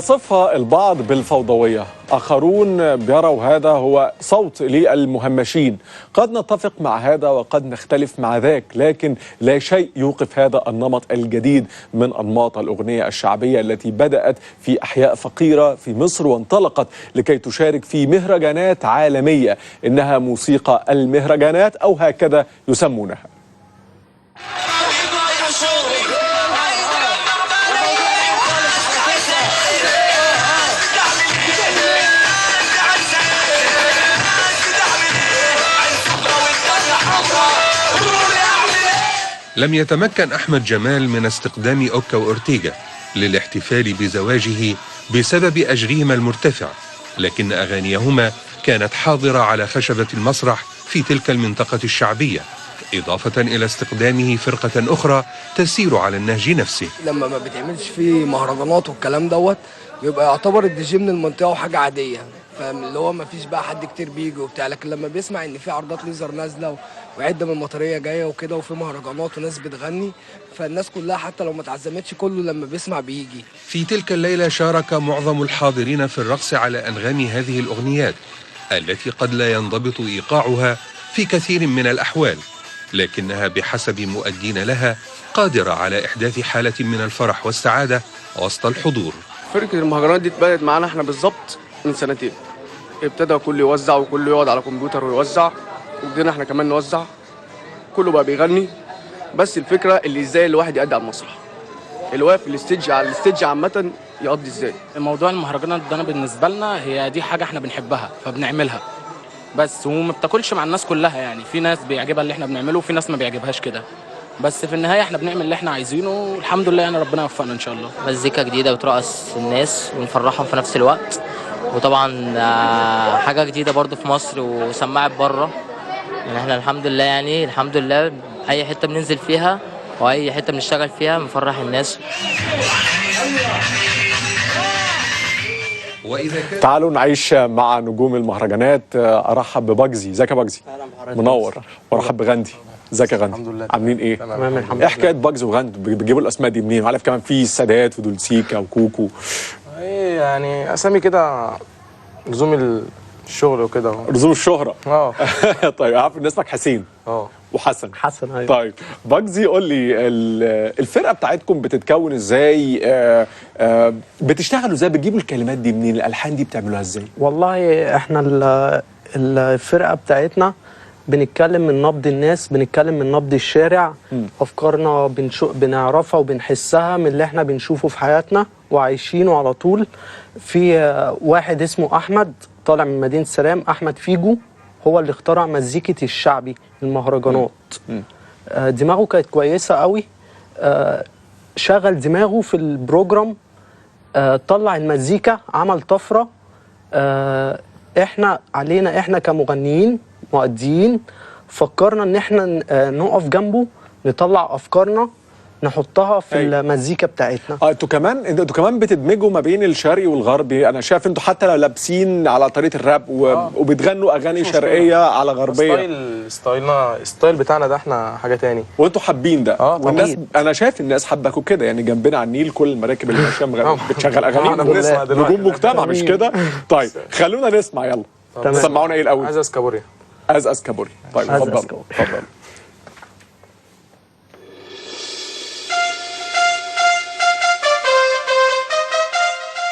يصفها البعض بالفوضوية، آخرون بيروا هذا هو صوت للمهمشين. قد نتفق مع هذا وقد نختلف مع ذاك، لكن لا شيء يوقف هذا النمط الجديد من أنماط الأغنية الشعبية التي بدأت في أحياء فقيرة في مصر وانطلقت لكي تشارك في مهرجانات عالمية. إنها موسيقى المهرجانات أو هكذا يسمونها. لم يتمكن أحمد جمال من استقدام أوكا وأورتيغا للاحتفال بزواجه بسبب أجرهما المرتفع، لكن أغانيهما كانت حاضرة على خشبة المسرح في تلك المنطقة الشعبية، إضافة إلى استقدامه فرقة أخرى تسير على النهج نفسه. لما ما بتعملش فيه مهرجانات والكلام دوت بيبقى يعتبر الدي جي من المنطقة وحاجة عادية، فاهم؟ اللي هو ما فيش بقى حد كتير بيجي وبتاع، لكن لما بيسمع ان في عرضات ليزر نازله وعده من المطريه جاية وكده وفي مهرجانات وناس بتغني، فالناس كلها حتى لو ما اتعزمتش كله لما بيسمع بيجي. في تلك الليلة شارك معظم الحاضرين في الرقص على انغام هذه الاغنيات التي قد لا ينضبط ايقاعها في كثير من الاحوال، لكنها بحسب مؤدين لها قادرة على احداث حاله من الفرح والسعادة وسط الحضور. فرقه المهرجانات دي اتبدات معانا احنا بالظبط من سنتين، ابتدى كله يوزع وكله يقعد على كمبيوتر ويوزع، وابتدينا احنا كمان نوزع، كله بقى بيغني. بس الفكرة اللي ازاي الواحد يأدي على المسرح، اللي واقف ال stage على ال stage عامة يقضي ازاي. موضوع المهرجانات ده بالنسبة لنا هي دي حاجة احنا بنحبها فبنعملها بس، وما بتاكلش مع الناس كلها، يعني في ناس بيعجبها اللي احنا بنعمله وفي ناس ما بيعجبهاش كده، بس في النهاية احنا بنعمل اللي احنا عايزينه والحمد لله، يعني ربنا يوفقنا ان شاء الله. مزيكا جديدة بترقص الناس ونفرحهم في نفس الوقت، وطبعا حاجة جديدة برضو في مصر وسمعت بره، يعني احنا الحمد لله، يعني الحمد لله اي حتة بننزل فيها واي حتة بنشتغل فيها بنفرح الناس. تعالوا نعيش مع نجوم المهرجانات. ارحب ببجزي. ازيك يا بجزي؟ منور. وارحب بغندي. ازيك يا غندي؟ الحمد لله. عاملين ايه؟ تمام الحمد لله. ايه حكاية بجز وغندي؟ بتجيبوا الاسماء دي منين؟ عارف كمان في سادات ودولسيكا وكوكو. ايه يعني اسامي كده لزوم الشغل وكده، لزوم الشهرة. اه طيب عارف ان اسمك حسين. اه وحسن. حسن ايوه. طيب بجزي قول لي الفرقة بتاعتكم بتتكون ازاي؟ بتشتغلوا ازاي؟ بتجيبوا الكلمات دي منين؟ الالحان دي بتعملوها ازاي؟ والله احنا الفرقة بتاعتنا بنتكلم من نبض الناس، بنتكلم من نبض الشارع. افكارنا بنعرفها وبنحسها من اللي احنا بنشوفه في حياتنا وعايشينه على طول. في واحد اسمه احمد طالع من مدينة سلام، احمد فيجو، هو اللي اخترع مزيكة الشعبي المهرجانات. دماغه كانت كويسة قوي، شغل دماغه في ال program، طلع المزيكا، عمل طفرة. احنا علينا احنا كمغنيين مؤديين فكرنا ان احنا نقف جنبه، نطلع افكارنا نحطها في المزيكا بتاعتنا. انتوا كمان بتدمجوا ما بين الشرقي والغربي. انا شايف انتوا حتى لو لابسين على طريقه الراب وبتغنوا اغاني شرقية على غربية. ستايلنا ال style بتاعنا ده احنا حاجة تاني، وانتوا حابين ده. والناس انا شايف الناس حباكوا كده، يعني جنبنا على النيل كل المراكب اللي ماشية بتشغل اغاني. نجوم مجتمع مش كده؟ طيب خلونا نسمع، يلا سمعونا ايه الاول؟ ازاز كابوريا. ازاز كابوريا. طيب اتفضل اتفضل.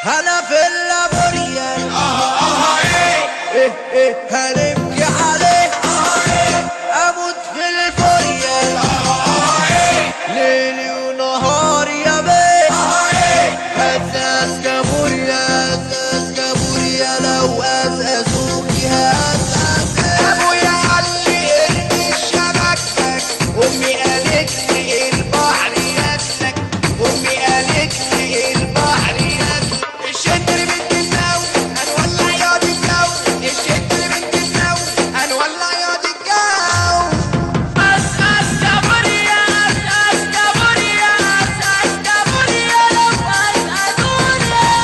أنا في اللابوريا إيه إيه هنبكي عليه، أموت في الفوريا ليلي ونهاري يا بيه. أزاز كابوريا أزاز كابوريا لو أزازوكي هأزاز. أبويا قال لي ارمي شبكتك، أمي قالت لي البحر ياكلك، أمي قالت لي البحر ياكلك. الشتر بنت الجو هنولع ياض الجو، الشتر بنت الجو هنولع ياض الجو. أزاز كابوريا أزاز كابوريا أزاز كابوريا لو أزازوني.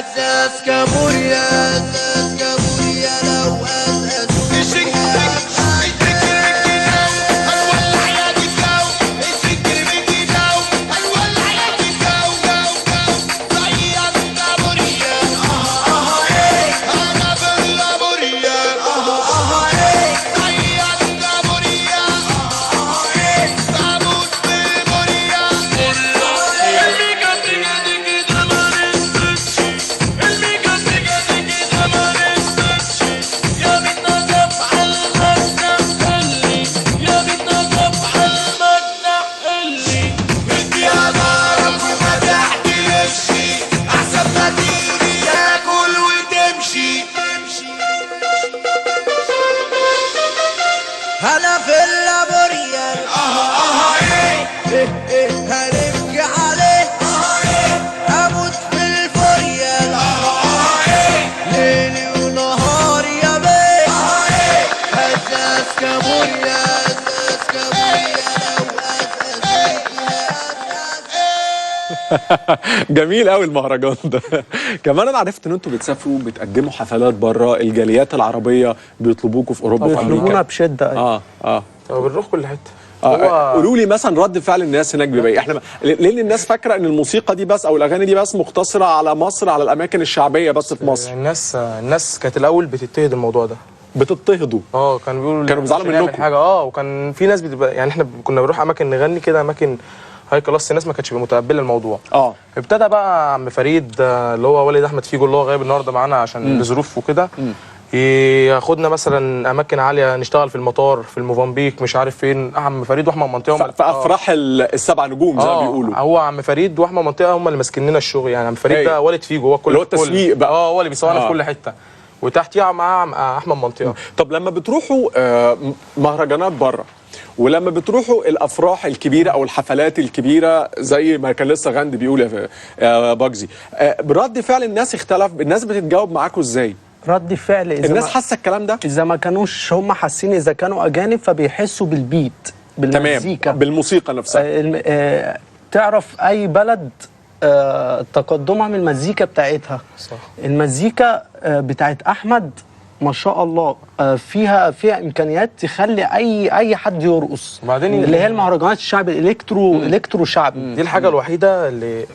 ازاز كابوريا، ازاز كابوريا لو ازازوكي. انا في اللابوريال ايه ايه هنبكي عليه، اموت في الفوريال ليلي ونهاري يا بيه، ازاز كابوريا، ازاز كابوريا لو ازازوكي. جميل قوي المهرجان ده. كمان انا عرفت ان انتوا بتسافروا بتقدموا حفلات بره، الجاليات العربية بيطلبوكوا في اوروبا وفي امريكا. بيطلبونا بشده. اه اه طب بنروح كل حتة. قولوا لي مثلا رد فعل الناس هناك بيبقى ايه؟ احنا ليه الناس فاكره ان الموسيقى دي بس او الاغاني دي بس مقتصرة على مصر، على الاماكن الشعبية بس في مصر؟ الناس كانت الاول بتضطهد الموضوع ده. بتضطهدوا؟ كانوا بيقولوا، كانوا بيزعلوا منكم حاجة. وكان في ناس بتبقى يعني احنا كنا بنروح اماكن نغني كده، اماكن high class، الناس ما كانتش متقبله الموضوع. ابتدى بقى عم فريد اللي هو والد احمد فيجو اللي هو غايب النهارده معانا عشان لظروف وكده، ياخدنا مثلا اماكن عالية، نشتغل في المطار، في الموفنبيك، مش عارف فين. عم فريد واحمد منطقة في افراح السبع نجوم زي ما بيقولوا. هو عم فريد واحمد منطقة هم اللي ماسكين لنا الشغل يعني. عم فريد ده والد فيجو، هو كل اللي هو التسويق بقى. هو اللي بيسوقنا في كل حتة، وتحتيه مع احمد منطقة. طب لما بتروحوا مهرجانات بره، ولما بتروحوا الافراح الكبيرة او الحفلات الكبيرة زي ما كان لسه غاندي بيقول يا باجزي، رد فعل الناس اختلف؟ الناس بتتجاوب معاكم ازاي؟ رد فعل اذا الناس حاسه الكلام ده؟ اذا ما كانوش هم حاسين، اذا كانوا اجانب فبيحسوا بال beat، بالمزيكا، تمام، بالموسيقى نفسها. تعرف اي بلد تقدمها من المزيكا بتاعتها. صح. المزيكا بتاعت احمد ما شاء الله فيها امكانيات تخلي اي حد يرقص. وبعدين اللي هي المهرجانات الشعبي، ال electro، electro شعبي، دي الحاجة الوحيدة اللي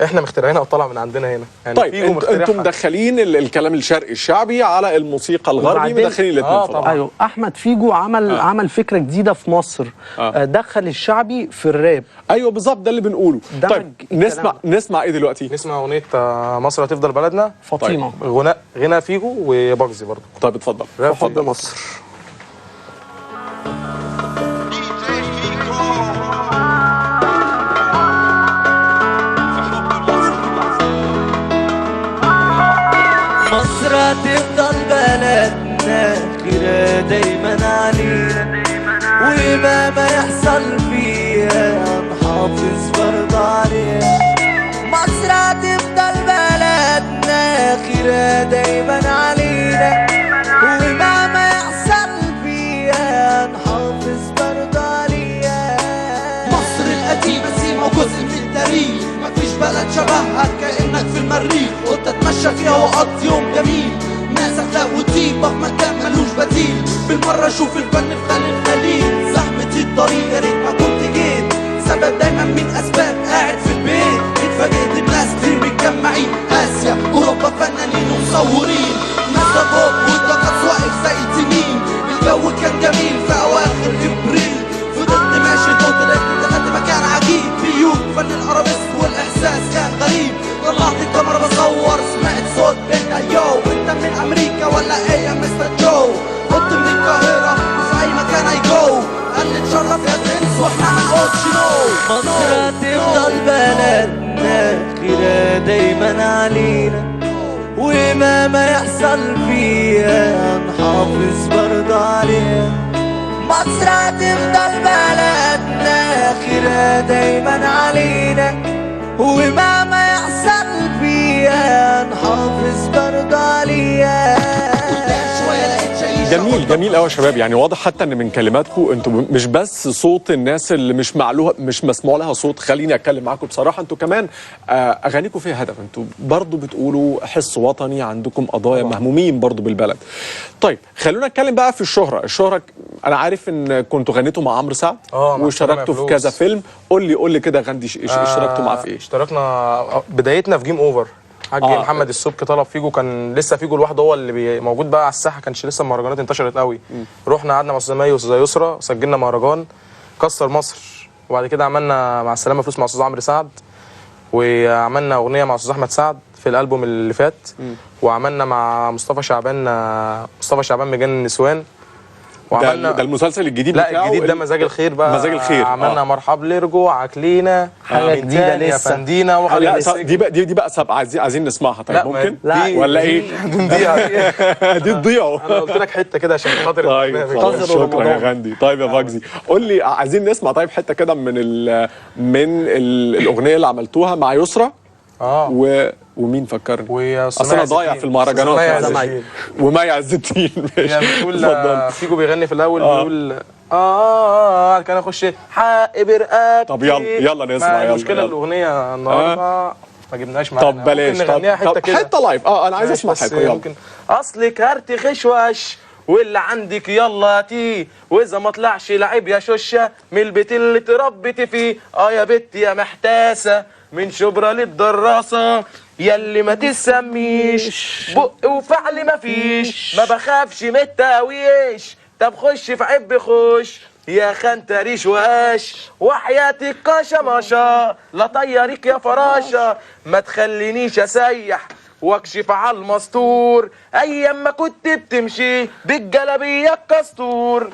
احنا مخترعينها وطالعه من عندنا هنا يعني. طيب انتم مدخلين الكلام الشرقي الشعبي على الموسيقى الغربي، مدخلين الاثنين في بعض. ايوه، احمد فيجو عمل فكرة جديدة في مصر. دخل الشعبي في الراب. ايوه بالظبط، ده اللي بنقوله. طيب نسمع ايه دلوقتي؟ نسمع اغنية مصر هتفضل بلدنا، فاطمة. طيب. غنى فيجو وباجزي برضه. طيب اتفضل. اتفضل مصر. مصر هتفضل بلدنا، خيرها دايما علينا، ومهما يحصل فيها هنحافظ برضه عليها. مصر هتفضل بلدنا، خيرها دايما علينا، ومهما يحصل فيها هنحافظ برضه عليها. مصر القديمة سيما وجزء من التاريخ، مفيش بلد شبهها كأنك في المريخ. قلت اتمشى فيها وأقضي يوم جميل، ناس أخلاق وطيبة في مكان ملوش بديل. بالمرة شوف الفن في خان الخليل، زحمة الطريق يا ريت ما كنت جيت، سبب دايما من أسباب قاعد في البيت. اتفاجئت بناس كتير متجمعين، آسيا أوروبا فنانين ومصورين، ناس فوق والطاقات واقف زي تنين. الجو كان جميل في أواخر إبريل، فضلت ماشي طول لقيت دخلت مكان عجيب، بيوت فن الأرابيسك والإحساس كان غريب. طلعت الكاميرا بصور، سمعت صوت بنت yo، انت من أمريكا ولا إيه يا مستر جو؟ قلت من القاهرة وفي أي مكان I go. قال لي اتشرف يا برنس واحنا ما نقولش no. مصر هتفضل بلدنا، خيرها دايما علينا، ومهما يحصل فيها هنحافظ برضه عليها. مصر هتفضل بلدنا، خيرها دايما علينا، ومهما يحصل فيها هنحافظ برضه عليها. جميل جميل قوي يا شباب. يعني واضح حتى ان من كلماتكم انتوا مش بس صوت الناس اللي مش معلوه مش مسموع لها صوت. خليني اتكلم معاكم بصراحة، انتوا كمان اغانيكم فيها هدف، انتوا برضو بتقولوا حس وطني، عندكم قضايا، مهمومين برضو بالبلد. طيب خلونا نتكلم بقى في الشهرة. الشهرة انا عارف ان كنتوا غنيتوا مع عمرو سعد وشاركتوا في كذا فيلم. قول لي كده غندي اشتركتوا معاه في ايه؟ اشتركنا بدايتنا في Game Over. حاج محمد السبكي طلب فيجو، كان لسه فيجو لوحده هو اللي موجود بقى على الساحة، كانش لسه المهرجانات انتشرت قوي. رحنا قعدنا مع استاذ مي واستاذ يسرا، سجلنا مهرجان كسر مصر. وبعد كده عملنا مع السلامة فلوس مع استاذ عمرو سعد، وعملنا اغنية مع استاذ احمد سعد في الالبوم اللي فات، وعملنا مع مصطفى شعبان، مصطفى شعبان مجنن النسوان. وعملنا ده المسلسل الجديد بتاعه. لا الجديد ده مزاج الخير بقى. مزاج الخير عملنا مرحب لرجوعك لينا، حاجة جديدة لسه فندينا. لا دي بقى دي بقى سبعة عايزين نسمعها. طيب ممكن لا ولا ايه؟ دي تضيعوا. انا قلت لك حتة كده عشان خاطر. طيب شكرا يا غندي. طيب يا فاجزي قول لي، عايزين نسمع طيب حتة كده من الاغنية اللي عملتوها مع يسرا. ومين فكرني؟ اصل انا ضايع في المهرجانات. ومي عز الدين. ماشي بتقول فيجو بيغني في الاول بيقول كان اخش حق برقبتي. طب يلا نسمع. يلا المشكلة الاغنية النهارده ما جبناهاش معانا. طب بلاش، طب حتة live. انا عايز اسمع حتة. يلا. ممكن اصل كارت خشوش واللي عندك يلا تي، واذا ما طلعش لعيب يا شوشه من البيت اللي تربيتي فيه. يا بت يا محتاسه من شبرا للدراسة، ياللي ما تسميش بق وفعل ما فيش، ما بخافش من التاويش، طب خش في عب خش يا خان ريش وقاش، وحياتك قاشة ماشا لا طيريك يا فراشه، ما تخلينيش اسيح واكشف على المستور، ايام ما كنت بتمشي بالجلابيه الكستور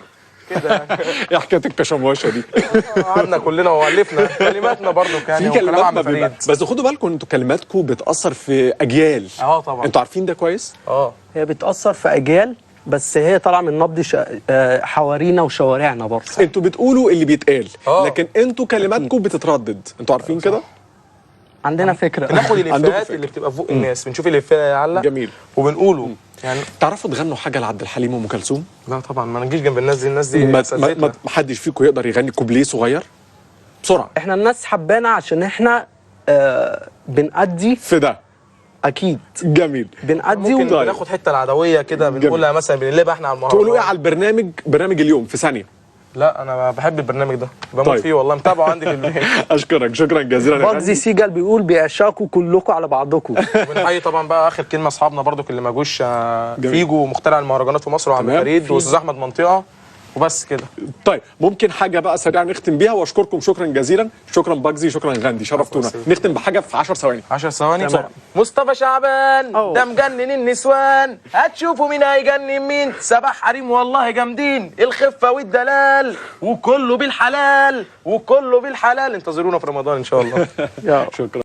كده. ايه حكاية الكشموشه دي؟ قعدنا كلنا والفنا كلماتنا برضو، كان في كلمات بس خدوا بالكم انتوا كلماتكم بتاثر في اجيال. طبعا انتوا عارفين ده كويس. هي بتاثر في اجيال، بس هي طالعه من نبض حوارينا وشوارعنا برضه. انتوا بتقولوا اللي بيتقال، لكن انتوا كلماتكم بتتردد. انتوا عارفين كده؟ عندنا فكرة. بناخد الافيهات اللي بتبقى فوق الناس، بنشوف الافيه يعلق جميل وبنقوله. يعني تعرفوا تغنوا حاجة لعبد الحليم وام كلثوم؟ لا طبعا، ما نجيش جنب الناس دي. الناس دي ما حدش فيكم يقدر يغني كوبليه صغير بسرعة؟ احنا الناس حبانا عشان احنا بنأدي في ده. اكيد. جميل. بنأدي ممكن بناخد حتة العدوية كده بنقولها مثلا، بنقلبها احنا على المهرجان. تقولوا ايه على البرنامج، برنامج اليوم في ثانية؟ لا انا بحب البرنامج ده، بموت طيب. فيه والله، متابعه عندي في البيت. اشكرك شكرا جزيلا. باجزي سيجال بيقول بيعشقوا كلكم على بعضكم. وبنحيي طبعا بقى اخر كلمة اصحابنا برضو اللي ما جوش، فيجو مخترع المهرجانات في مصر، وعم فريد واستاذ احمد منطقة، وبس كده. طيب ممكن حاجة بقى سريعة نختم بيها، واشكركم شكرا جزيلا. شكرا باجزي، شكرا غاندي، شرفتونا. نختم بحاجة في 10 ثواني. 10 ثواني بسرعة. مصطفى شعبان ده مجنن النسوان، هتشوفوا مين هيجنن مين، سبع حريم والله جامدين، الخفة والدلال وكله بالحلال، وكله بالحلال. انتظرونا في رمضان ان شاء الله. شكرا.